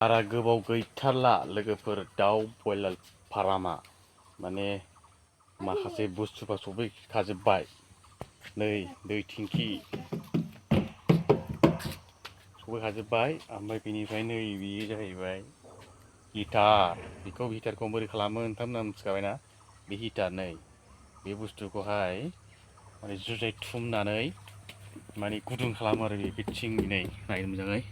बारा गोबाव गैथारला लोगोफोर दाउ बयलार फारामा माने माखासे बुस्थुफोर सफैखाजोब्बाय नै दै टेंकि सफैखाजोब्बाय ओमफ्राय बेनिफ्राय नै बेयो जाहैबाय हिटार बेखौ हिटारखौ बोरै खालामो नोंथांमोना मिथिखाबायना बे हिटार नै बे बुस्थुखौहाय माने जुजाय थुमनानै माने गुदुं खालामो आरो बे थिंनि नै नायनो मोजाङै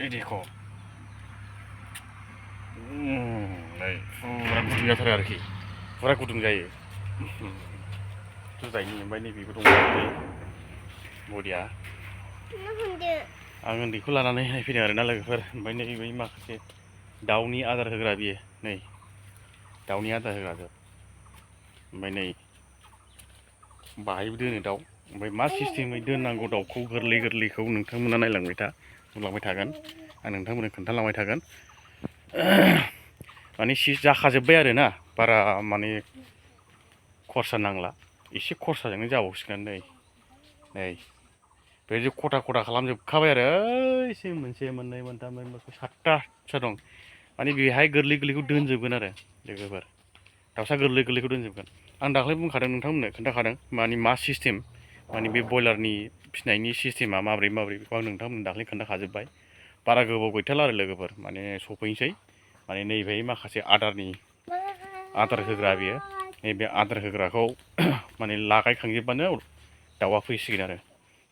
ये देखो नहीं पूरा गुदुं जाथारो आरोखि पूरा गुदुं जायो जुजायनि ओमफ्राय नैबेबो दङ बरिया आं उन्दैखौ लानानै नायफैदों आरोना लोगोफोर ओमफ्राय नै बै माखासे दाउनि आदार होग्रा बियो नै दाउनि आदार होग्रा जोब ओमफ्राय नै बाहायबो दोनो दाउ ओमफ्राय मा सिस्टेमै दोननांगौ दाउखौ गोरलै गोरलैखौ नोंथांमोना नायलांबाय था बुंलांबाय थागोन आं नोंथांमोननो खोन्थालांबाय थागोन माने जाखाजोब्बाय आरो ना बारा माने खरसा नांला एसे खरसाजोंनो जाबावसिगोन नै बेदि खथा खथा खालामजोबखाबाय आरो ओइसे मोनसे मोननै मोनथाम मोनब्रै सातथा दं माने बेहाय गोरलै गोरलैखौ दोनजोबगोन आरो लोगोफोर दाउसा गोरलै गोरलैखौ दोनजोबगोन आं दाख्लै बुंखादों नोंथांमोननो खोन्थाखादों माने मा सिस्टेम माने बे बयलारनि फिसिनायनि सिस्टेमा माब्रै बेखौ आं नोंथांमोननो दाख्लै खोन्थाखाजोब्बाय बारा गोबाव गैथारला आरो लोगोफोर माने सफैनोसै माने नैबे माखासे आदार होग्रा बियो नैबे आदार होग्राखौ माने लागायखांजोबबानो दाउआ फैसिगोन आरो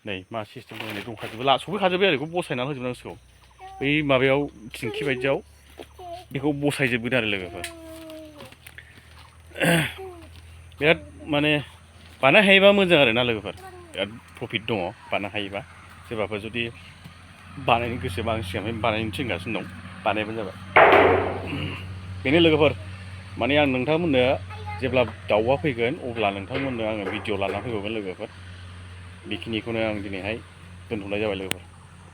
नै मा सिस्टेम दंखाजोबो सफैखाजोब्बाय आरो बेखौ बसायनानै होजोबनांसिगौ बै माबायाव थिंखि बायदियाव बेखौ बसायजोबगोन आरो लोगोफोर बिराद माने बानाय हायोबा मोजां आरोना लोगोफोर बिराद प्रफिट दङ बानाय हायोबा सोरबाफोर जुदि बानायनो गोसोबा आं सिगांनिफ्रायनो बानायनो थिनगासिनो दं बानायबानो जाबाय बेनो लोगोफोर माने आं नोंथांमोननो जेब्ला दाउआ फैगोन अब्ला नोंथांमोननो आङो भिडिअ लाना फैबावगोन लोगोफोर बेखिनिखौनो आं दिनैहाय दोनथ'नाय जाबाय लोगोफोर।